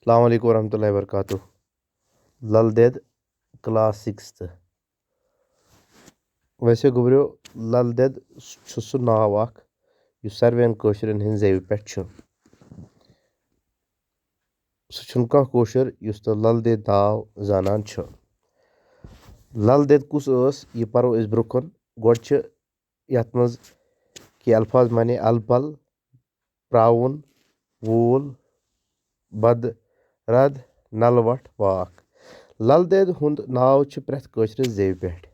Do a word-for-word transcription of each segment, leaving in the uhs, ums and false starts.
السلام علیکم ورحمۃ اللہ وبرکاتہ۔ Lal Ded, class sixth. ویسے گوٚبرِو، لل دٮ۪د چھُ سُہ ناو اکھ یُس ساروِین کٲشرٮ۪ن ہٕنٛدۍ زیوِ پٮ۪ٹھ چھُ۔ سُہ چھُنہٕ کانٛہہ کٲشُر یُس نہٕ لل دٮ۪د ناو زانان چھُ۔ لل دٮ۪د کُس ٲس، یہِ پرو أسۍ برٛونٛہہ کُن۔ گۄڈٕ چھِ یتھ منٛز کینٛہہ الفاظ معنی: الہٕ پلہٕ، پراوُن، وول، بدٕ، رد، نلہٕ وٹھ، واکھ۔ لل دٮ۪د ہُنٛد ناو چھُ پرٛٮ۪تھ کٲشرِس زیوِ پٮ۪ٹھ،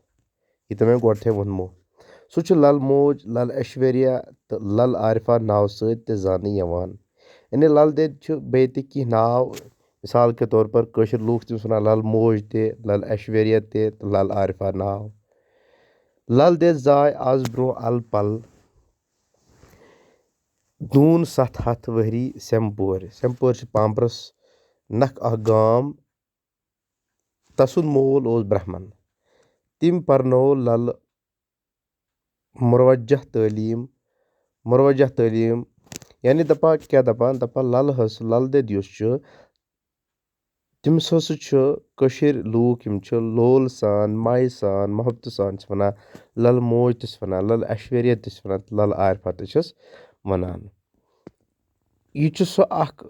یہِ تۄہہِ مےٚ گۄڈٕتھے ووٚنمو۔ سُہ چھُ لل موج، لل ایشوریا تہٕ لل عارفہ ناوٕ سۭتۍ تہِ زاننہٕ یِوان۔ یعنی لل دٮ۪د چھُ بیٚیہِ تہِ کینٛہہ ناو، مثال کے طور پر کٲشِر لوٗکھ چھِ تٔمِس وَنان لل موج تہِ، لل ایشوریا تہِ تہٕ لل عارفہ ناو۔ لل دٮ۪د زاے از برٛونٛہہ الہٕ پلہٕ دوٗن ستھ ہتھ ؤہری سیمپور۔ سیمپور چھِ پامپرس نکھ اکھ گام۔ تسُنٛد مول اوس برہمن۔ تٔمۍ پرنوو لل مروجہ تعلیٖم۔ مروجہ تعلیٖم یعنی دپان کیٛاہ؟ دپان، دپان لل حظ، لل دٮ۪د یُس چھُ، تٔمِس ہسا چھُ کٔشیٖرِ لوٗکھ یِم چھِ لول سان، مایہِ سان، محبتہٕ سان چھِ وَنان، لل موج تہِ چھِ وَنان، لل ایشوریا تہِ چھِ وَنان، لل عارفہ تہِ چھِس وَنان۔ یہِ چھُ سُہ اکھ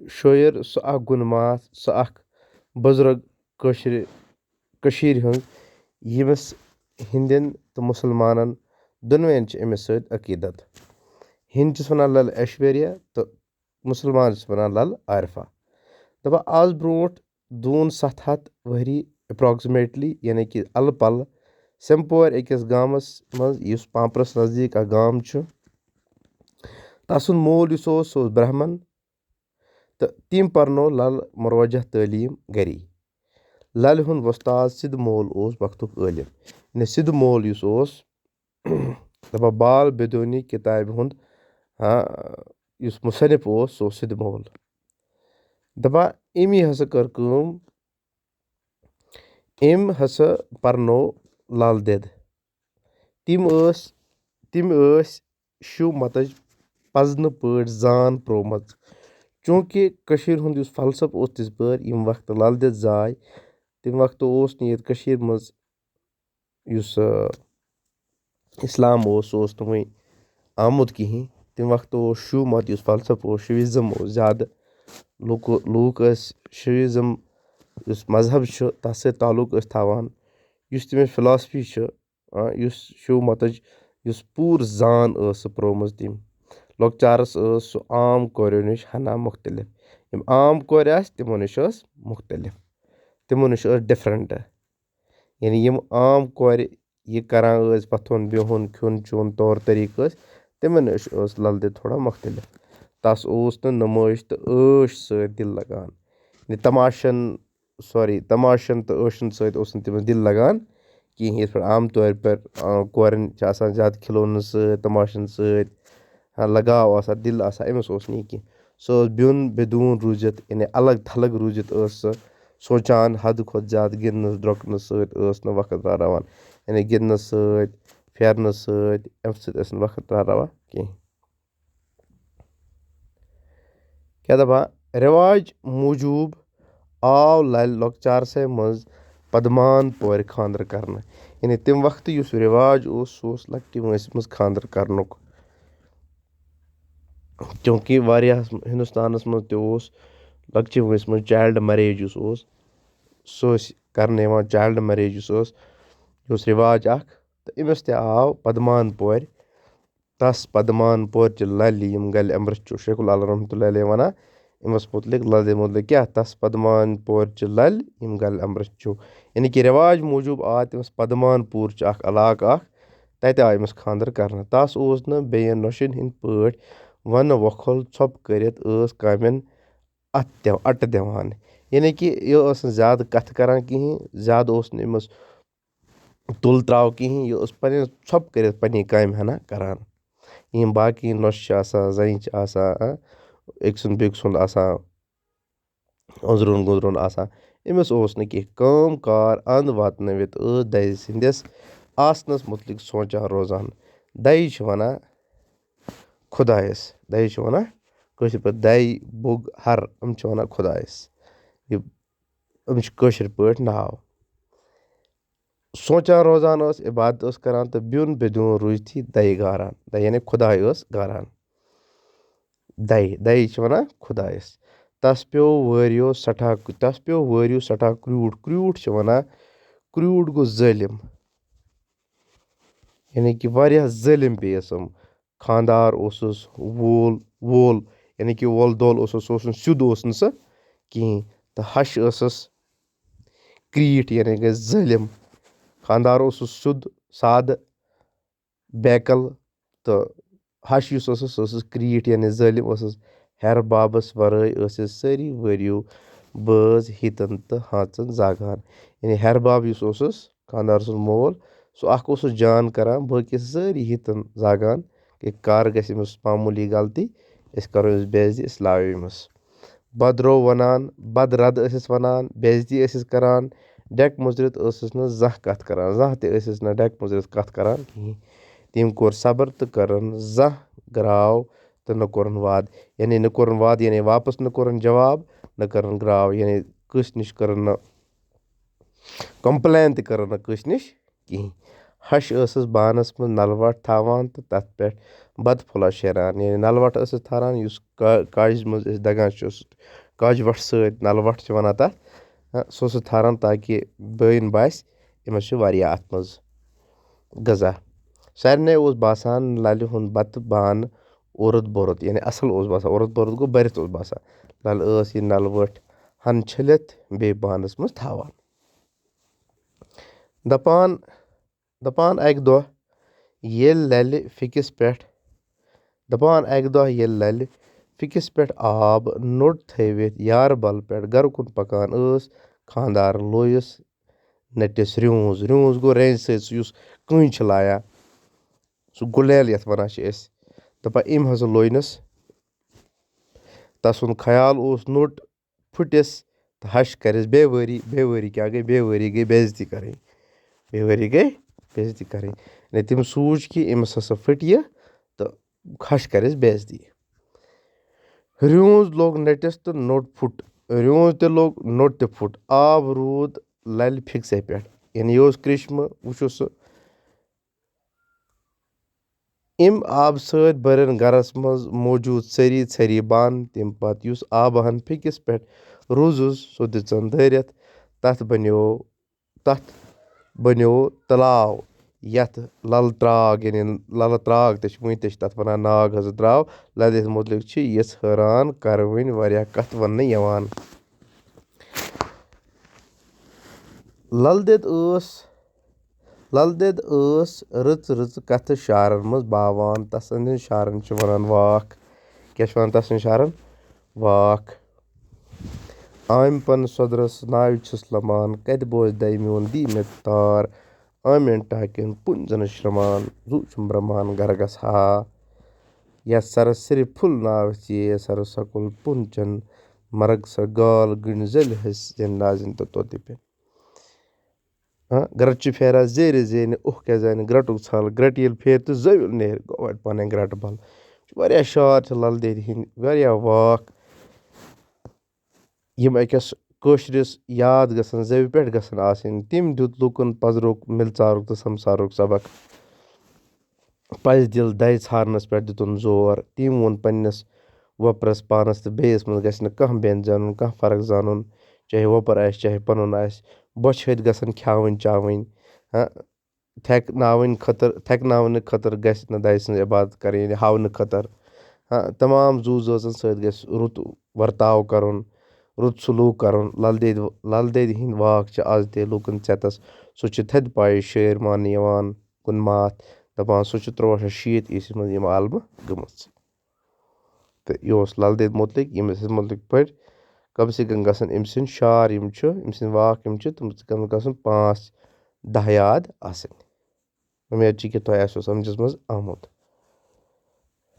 شٲعر، سُہ اکھ گُنہٕ ماس، سُہ اکھ بُزرگ کٲشرِ، کٔشیٖرِ ہُنٛد، ییٚمِس ہیٚندٮ۪ن تہٕ مُسلمانن دۄنوَین چھِ أمِس سۭتۍ عقیٖدت۔ ہیٚنٛدۍ چھِس وَنان لل ایشوریا تہٕ مُسلمان چھِس وَنان لل عارفہ۔ دَپان، از برٛونٛٹھ دوٗن ستھ ہتھ ؤہری approximately، یعنی کہِ الہٕ پلہٕ، سیمپور أکِس گامس منٛز، یُس پامپرس نزدیٖک اکھ گام چھُ۔ تسُنٛد مول یُس اوس، سُہ اوس برہمن، تہٕ تٔمۍ پرنوو لل مروجہ تعلیٖم گری۔ للہِ ہُنٛد وۄستاد سِدٕ مول اوس وقتُک عٲلِم۔ یعنی سِدٕ مول یُس اوس، دَپان، بال بدونی کِتابہِ ہُنٛد، ہاں، یُس مُصنِف اوس، سُہ اوس سِدٕ مول۔ دَپان، أمی ہسا کٔر کٲم، أمۍ ہسا پرنوو لل دٮ۪د۔ تِم ٲسۍ، تِم ٲسۍ شِو متٕچ پزنہٕ پٲٹھۍ زان پرٛومٕژ۔ چوٗنٛکہِ کٔشیٖرِ ہُنٛد یُس فلسفہٕ اوس، تِژ پٲرۍ ییٚمہِ وقتہٕ لل دٮ۪د زاے، تَمہِ وقتہٕ اوس نہٕ ییٚتہِ کٔشیٖرِ منٛز یُس، آ، اِسلام اوس، سُہ اوس نہٕ وُنہِ آمُت کِہیٖنۍ۔ تَمہِ وقتہٕ اوس شِو مت، یُس فلسفہٕ اوس، شِوِزم اوس زیادٕ۔ لوٗکو، لوٗکھ ٲسۍ شِوِزم، یُس مذہب چھُ، تَتھ سۭتۍ تعلق ٲسۍ تھاوان۔ یُس تٔمِس فلاسفی چھُ، آ، یُس شِو متٕچ یُس پوٗرٕ زان ٲس سۄ پرٛٲومٕژ تٔمۍ۔ لۄکچارَس ٲس سُہ عام کورٮ۪و نِش ہنا مُختٔلِف۔ یِم عام کورِ آسہٕ، تِمو نِش ٲس مُختٔلِف، تِمو نِش ٲس different۔ یعنی یِم عام کورِ یہِ کران ٲسۍ، وۄتھُن، بِہُن، کھیوٚن، چیوٚن، طور طریٖقہٕ ٲسۍ، تِمن نِش ٲس لل دٮ۪د تھوڑا مُختٔلِف۔ تَس اوس نہٕ نُمٲیِش تہٕ عٲش سۭتۍ دِل لگان۔ یہِ تماشن، sorry، تماشن تہٕ عٲشن سۭتۍ اوس نہٕ تٔمِس دِل لگان کِہیٖنۍ۔ یِتھ پٲٹھۍ عام طور پر، آ، کورٮ۪ن چھِ آسان زیادٕ کھلونہٕ سۭتۍ، تماشن سۭتۍ، ہاں، لگاو آسان، دِل آسان، أمِس اوس نہٕ یہِ کینٛہہ۔ سُہ اوس بیوٚن بدوٗن روٗزِتھ، یعنی الگ تھلگ روٗزِتھ ٲس سۄ سونٛچان، حدٕ کھۄتہٕ زیادٕ گِنٛدنَس درٛۄکنَس سۭتۍ ٲس نہٕ وقت راوراوان۔ یعنی گِنٛدنَس سۭتۍ، پھیرنَس سۭتۍ، اَمہِ سۭتۍ ٲس نہٕ وقت راوراوان کینٛہہ۔ کیٛاہ دَپان؟ رٮ۪واج موٗجوٗب آو لَلہِ لۄکچارسٕے منٛز پدمان پورِ خانٛدر کرنہٕ۔ یعنی تَمہِ وقتہٕ یُس رٮ۪واج اوس، سُہ اوس لۄکٹہِ وٲنٛسہِ منٛز خانٛدر کرنُک۔ چوٗنٛکہِ واریاہَس ہِندُستانَس منٛز تہِ اوس لۄکچہِ وٲنٛسہِ منٛز child marriage یُس اوس، سُہ ٲسۍ کرنہٕ یِوان۔ Child marriage یُس اوس، یہِ اوس رِواج اکھ۔ تہٕ أمِس تہِ آو پدمان پورِ، تَس پدمان پورچہِ لَلہِ یِم گَلہِ اَمبرِس چھُ شیخ العالم رحمتہ اللہ علیہ وَنان، أمِس مُتعلِق، لَلہِ مُتعلِق کیٛاہ؟ تَس پدمان پورچہِ لَلہِ یِم گَلہِ اَمبرِس چھُ۔ یعنی کہِ رِواج موٗجوٗب آو تٔمِس پدمان پورچہِ اکھ علاقہٕ اکھ، تَتہِ آو أمِس خانٛدر کرنہٕ۔ تَس اوس نہٕ بیٚین نۄشَن ہٕنٛدۍ پٲٹھۍ وَنہٕ وۄکھل ژھۄپہٕ کٔرِتھ ٲس کامٮ۪ن اَتھ دِ-، اَٹہٕ دِوان۔ یعنی کہِ یہِ ٲس نہٕ زیادٕ کَتھٕ کران کِہیٖنۍ، زیادٕ اوس نہٕ أمِس تُل ترٛاو کِہیٖنۍ، یہِ اوس پَنٕنۍ ژھۄپہٕ کٔرِتھ پَنٕنۍ کامہِ ہنا کران۔ یِم باقٕے نۄشہِ چھِ آسان، زَنہِ چھِ آسان، آ، أکۍ سُنٛد بیٚکہِ سُنٛد آسان، أنٛزرُن گٔنٛزرُن آسان۔ أمِس اوس نہٕ کینٛہہ۔ کٲم کار اَنٛد واتنٲوِتھ ٲس دَیہِ سٕنٛدِس آسنَس مُتعلِق سونٛچان روزان۔ دَیہِ چھِ وَنان خۄدایَس، دَیہِ چھِ وَنان کٲشِر پٲٹھۍ دَے، بُگ، ہَر، یِم چھِ وَنان خۄدایَس۔ یہِ أمِس چھُ کٲشِر پٲٹھۍ ناو۔ سونٛچان روزان ٲس، عبادت ٲس کران تہٕ بیوٚن بے دیوٚن روٗزتھی دَیہِ گاران۔ دَیہِ یعنی خۄداے ٲس گاران۔ دَیہِ، دَیہِ چھِ وَنان خۄدایَس۔ تَس پیوٚو وٲرِیو سٮ۪ٹھاہ، تَس پیوٚو وٲرِیو سٮ۪ٹھاہ کرٛیوٗٹھ۔ کرٛیوٗٹھ چھِ وَنان، کرٛیوٗٹھ گوٚو ظٲلِم۔ یعنی کہِ واریاہ ظٲلِم پیٚیَس یِم۔ خانٛدار اوسُس، وول، وول، یعنی کہِ وول دول اوسُس، سُہ اوس نہٕ سیوٚد اوس نہٕ سُہ کِہیٖنۍ۔ تہٕ ہَش ٲسٕس کرٛیٖٹھ، یعنی گٔے ظٲلِم۔ خانٛدار اوسُس سیوٚد، سادٕ، بیکل تہٕ ہَش یُس ٲسٕس، سۄ ٲسٕس کرٛیٖٹھ، یعنی ظٲلِم ٲسٕس۔ ہیٚہر بابَس وَرٲے ٲسِس سٲری ؤرِو بٲژ ہِتَن تہٕ ہانٛژَن زاگان۔ یعنی ہیٚہر باب یُس اوسُس، خانٛدار سُنٛد مول، سُہ اَکھ اوسُس جان کَران، باقٕے ٲسۍ سٲری ہِتَن زاگان کہِ کَر گژھِ أمِس معموٗلی غلطی، أسۍ کَرو أمِس بے عزتی، أسۍ لاوو أمِس۔ بد رو وَنان، بد رد ٲسِس وَنان، بے عزتی ٲسِس کَران، ڈٮ۪ک مُژرِتھ ٲسِس نہٕ زانٛہہ کَتھ کَران، زانٛہہ تہِ ٲسِس نہٕ ڈٮ۪ک مُژرِتھ کَتھ کَران کِہیٖنۍ۔ تٔمۍ کوٚر صبر تہٕ کٔرٕن زانٛہہ گراو تہٕ نہٕ کوٚرُن واد۔ یعنی نہٕ کوٚرُن واد، یعنی واپس نہٕ کوٚرُن جواب، نہٕ کٔرٕن گراو، یعنی کٲنٛسہِ نِش کٔرٕن نہٕ complain تہِ کٔرٕن نہٕ کٲنٛسہِ نِش کِہیٖنۍ۔ ہَش ٲسٕس بانَس منٛز نَلہٕ وَٹھ تھاوان تہٕ تَتھ پٮ۪ٹھ بَتہٕ پھوٚلہ شیران۔ یعنی نَلہٕ وَٹھ ٲسٕس تھاوان، یُس کا-، کاجہِ منٛز أسۍ دَگان چھِ، سُہ کاجہِ وَٹھ سۭتۍ نَلہٕ وَٹھ چھِ وَنان تَتھ۔ ہاں، سُہ اوسُس تھاوان تاکہِ بٲیِن باسہِ، أمِس چھُ واریاہ اَتھ منٛز غذا۔ سارنٕے اوس باسان لَلہِ ہُنٛد بَتہٕ بانہٕ اوٚرُت بوٚرُت، یعنی اَصٕل اوس باسان، اوٚرُت بوٚرُت گوٚو بٔرِتھ اوس باسان۔ لَلہٕ ٲس یہِ نَلہٕ وَٹھ ہَن چھٔلِتھ بیٚیہِ بانَس منٛز تھاوان۔ دَپان، دَپان اَکہِ دۄہ ییٚلہِ لَلہِ فِکِس پٮ۪ٹھ، دَپان اَکہِ دۄہ ییٚلہِ لَلہِ فِکِس پٮ۪ٹھ آب نوٚٹ تھٲوِتھ یارٕ بَل پٮ۪ٹھ گَرٕ کُن پَکان ٲس، خانٛدارَن لویُس نٔٹِس ریونٛز۔ ریونٛز گوٚو رینٛجہِ سۭتۍ سُہ یُس کٔنٛج چھِ لایان، سُہ گُلیل یَتھ وَنان چھِ أسۍ۔ دَپان أمۍ ہسا لوینَس۔ تَسُنٛد خیال اوس نوٚٹ پھُٹِس تہٕ ہَش کَرٮ۪س بے وٲری۔ بے وٲری کیٛاہ گٔے؟ بے وٲری گٔے بے عزتی کَرٕنۍ۔ بے وٲری گٔے بے عزتی کَرٕنۍ۔ یعنی تٔمۍ سوٗنٛچ کہِ أمِس ہسا پھٕٹہِ یہِ تہٕ ہَش کَرٮ۪س بے عزتی۔ ریونٛز لوٚگ نٔٹِس تہٕ نوٚٹ پھُٹ۔ ریونٛز تہِ لوٚگ، نوٚٹ تہِ پھُٹ۔ آب روٗد لَلہِ فِکسَے پٮ۪ٹھ۔ یعنی یہِ اوس کرٛشمہٕ، وٕچھِو سُہ۔ اَمہِ آبہٕ سۭتۍ بٔرِن گَرَس منٛز موجوٗد سٲری ژھٔری بانہٕ۔ تَمہِ پَتہٕ یُس آبہٕ ہَن فِکِس پٮ۪ٹھ روٗزُس، سُہ دِژَن دٲرِتھ۔ تَتھ بَنیو، تَتھ بَنیو تَلاو، یَتھ لَلہٕ ترٛاگ، یعنی لَلہٕ ترٛاگ تہِ چھِ، وٕنہِ تہِ چھِ تَتھ وَنان ناگ حضرت ترٛاو۔ لَلہِ دٮ۪دِ مُتعلِق چھِ یِژھ حٲران کَروٕنۍ واریاہ کَتھٕ وَننہٕ یِوان۔ لَلہٕ دٮ۪د ٲس، لَلہٕ دٮ۪د ٲس رٕژ رٕژ کَتھٕ شعرَن منٛز باوان۔ تَسٕنٛدٮ۪ن شعرَن چھِ وَنان واکھ۔ کیٛاہ چھِ وَنان تَسٕنٛدٮ۪ن شعرَن؟ واکھ۔ آمہِ پَنہٕ سۄدرَس ناوِ چھُس لَمان، کَتہِ بوزِ دَے میون دی مےٚ تار۔ آمٮ۪ن ٹاکٮ۪ن پُنۍ زَنہٕ شرٛمان، زُو چھُم برٛمان گَرٕ گژھٕ ہا۔ یا سَرَس صرف پھُل ناوَس یے، سَرَس سَکُل پُن چَن، مَرٕگ سۄ گال گٔنٛڈۍ زَلہِ حِس زَنہِ نازِن تہٕ طوطہِ پٮ۪ن۔ ہاں، گرٛٹہٕ چھِ پھیران زیٖرِ زینہِ، اوٚہ کیٛاہ زانہِ گرٛٹُک ژھَل، گرٛٹہٕ ییٚلہِ پھیرِ تہٕ زٲوِل نیرِ، گوٚو وَتہِ پَنٕنۍ گرٛٹہٕ بَل۔ چھِ واریاہ شعر چھِ لَل دٮ۪دِ ہِنٛدۍ، واریاہ واکھ، یِم أکِس کٲشرِس یاد گژھن، زیوِ پٮ۪ٹھ گژھن آسٕنۍ۔ تٔمۍ دیُت لوٗکَن پَزرُک، مِلژارُک تہٕ سَمسارُک سبق۔ پَزِ دِل دَے ژھارنَس پٮ۪ٹھ دِتُن زور۔ تٔمۍ ووٚن پنٛنِس وۄپرَس پانَس تہٕ بیٚیِس منٛز گژھِ نہٕ کانٛہہ بٮ۪ن زانُن، کانٛہہ فرق زانُن، چاہے وۄپَر آسہِ، چاہے پَنُن آسہِ۔ بۄچھِ ۂتۍ گژھن کھیٛاوٕنۍ چاوٕنۍ۔ ہاں، تھٮ۪کناوٕنۍ خٲطرٕ، تھٮ۪کناونہٕ خٲطرٕ گژھِ نہٕ دَے سٕنٛز عبادت کَرٕنۍ، یعنی ہاونہٕ خٲطرٕ۔ ہاں، تمام زُو زٲژَن سۭتۍ گژھِ رُت ورتاو کَرُن، رُت سلوٗک کَرُن۔ لَل دٮ۪دِ، لَل دٮ۪دِ ہِنٛدۍ واکھ چھِ آز تہِ لوٗکَن ژٮ۪تَس۔ سُہ چھُ تھدِ پایہِ شٲعر ماننہٕ یِوان۔ کُن ماتھ، دَپان سُہ چھُ تُرٛواہ شیٚتھ شیٖتھ عیسوی منٛز یِم عالمہٕ گٔمٕژ۔ تہٕ یہِ اوس لَل دٮ۪د مُتعلِق، ییٚمِس مُتعلِق پٲٹھۍ کم سے کم گژھن أمۍ سٕنٛدۍ شعر یِم چھِ، أمۍ سٕنٛدۍ واکھ یِم چھِ، تِم کم گژھن پانٛژھ دَہ یاد آسٕنۍ۔ اُمید چھِ کہِ تۄہہِ آسیو سَمجھَس منٛز آمُت۔